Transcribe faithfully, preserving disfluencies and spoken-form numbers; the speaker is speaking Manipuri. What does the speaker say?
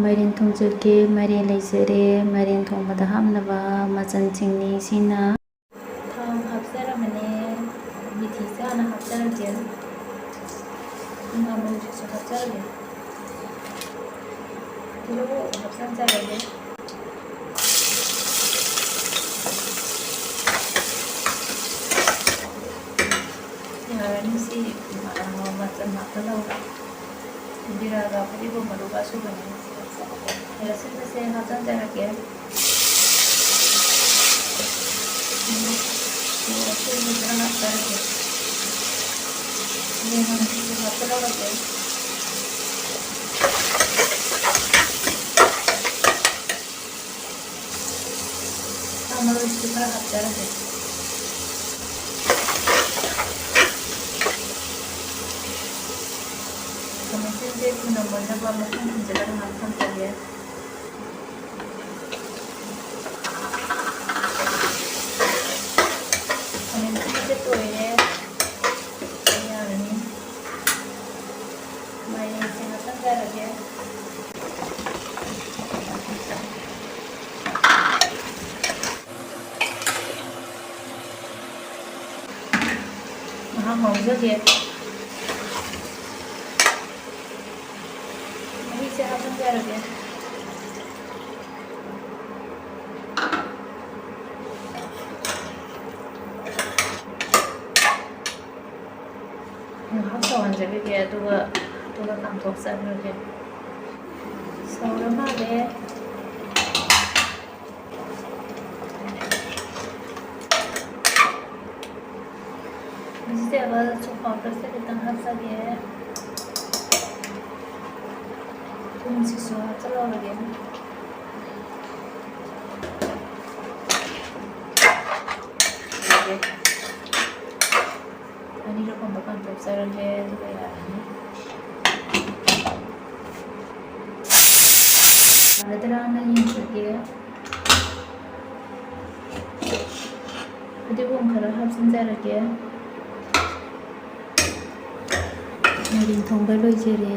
ꯃꯥꯏꯔꯦꯟ ꯊꯣꯡꯖꯒꯦ꯫ ꯃꯥꯏꯔꯦꯟ ꯂꯩꯖꯔꯦ꯫ ꯃꯥꯏꯔꯦꯟ ꯊꯣꯡꯕꯗ ꯍꯥꯞꯅꯕ ꯃꯆꯜꯁꯤꯡꯅꯤ ꯁꯤꯅ꯫ ꯊꯥꯎ ꯍꯥꯞꯆꯔꯕꯅꯦ꯫ ꯃꯤꯊꯤꯁꯦ ꯍꯥꯟꯅ ꯍꯥꯞꯆꯔꯒꯦ꯫ ꯉꯥꯃꯔꯨꯁꯤꯁꯨ ꯍꯥꯞꯆꯔꯒꯦ꯫ ꯇꯤꯜꯍꯧ ꯍꯥꯞꯆꯤꯟꯖꯔꯒꯦ꯫ ꯌꯥꯔꯅꯤ ꯁꯤ, ꯑ, ꯃꯆꯜ ꯍꯥꯞꯀꯗꯧꯕ꯫ ꯖꯤꯔꯥꯒ ꯐꯗꯤꯒꯣꯝ ꯃꯔꯨꯒ ꯑꯁꯨꯕꯅꯤ꯫ ꯂꯁꯤꯟꯕꯁꯦ ꯍꯥꯞꯆꯤꯟꯖꯔꯒꯦ꯫ ꯃꯣꯔꯣꯛ ꯑꯁꯨꯕ ꯈꯔ ꯍꯥꯞꯆꯔꯒꯦ꯫ ꯌꯦꯡꯉꯝꯁꯤꯁꯨ ꯍꯥꯞꯆꯤꯜꯂꯧꯔꯒꯦ꯫ ꯁꯥ ꯃꯔꯣꯏꯁꯤꯁꯨ ꯈꯔ ꯍꯥꯞꯆꯔꯒꯦ꯫ ꯈꯥꯃꯦꯟꯁꯤꯟꯁꯦ ꯊꯨꯅ ꯃꯨꯟꯅꯕ ꯃꯈꯨꯝ ꯈꯨꯝꯖꯤꯜꯂꯒ ꯉꯥꯛ ꯊꯝꯖꯒꯦ꯫ ꯈꯥꯃꯦꯟꯁꯤꯟꯁꯦ ꯇꯣꯏꯔꯦ꯫ ꯌꯥꯔꯅꯤ꯫ ꯃꯥꯏꯔꯦꯟꯁꯦ ꯍꯥꯞꯆꯤꯟꯖꯔꯒꯦ꯫ ꯉꯥꯏꯍꯥꯛ ꯉꯧꯖꯒꯦ꯫ ꯃꯍꯤꯁꯦ ꯍꯥꯞꯆꯤꯟꯖꯔꯒꯦ꯫ ꯉꯥꯏꯍꯥꯛ ꯁꯧꯍꯟꯖꯈꯤꯒꯦ, ꯑꯗꯨꯒ, ꯑꯗꯨꯒ ꯀꯥꯝꯊꯣꯛꯆꯈ꯭ꯔꯒꯦ꯫ ꯁꯧꯔ ꯃꯥꯜꯂꯦ꯫ Vegetable soup powderꯁꯦ ꯈꯤꯇꯪ ꯍꯥꯞꯆꯒꯦ꯫ ꯊꯨꯝꯁꯤꯁꯨ ꯍꯥꯞꯆꯜꯍꯧꯔꯒꯦ꯫ ꯑꯅꯤꯔꯛ ꯀꯨꯝꯕ ꯀꯥꯝꯊꯣꯛꯆꯔꯒꯦ, ꯑꯗꯨꯒ ꯌꯥꯔꯅꯤ꯫ ꯌꯥꯒꯗ꯭ꯔꯥꯅ ꯌꯦꯡꯖꯒꯦ꯫ ꯐꯗꯤꯒꯣꯝ ꯈꯔ ꯍꯥꯞꯆꯤꯟꯖꯔꯒꯦ꯫ ꯃꯥꯏꯔꯦꯟ ꯊꯣꯡꯕ ꯂꯣꯏꯖꯔꯦ꯫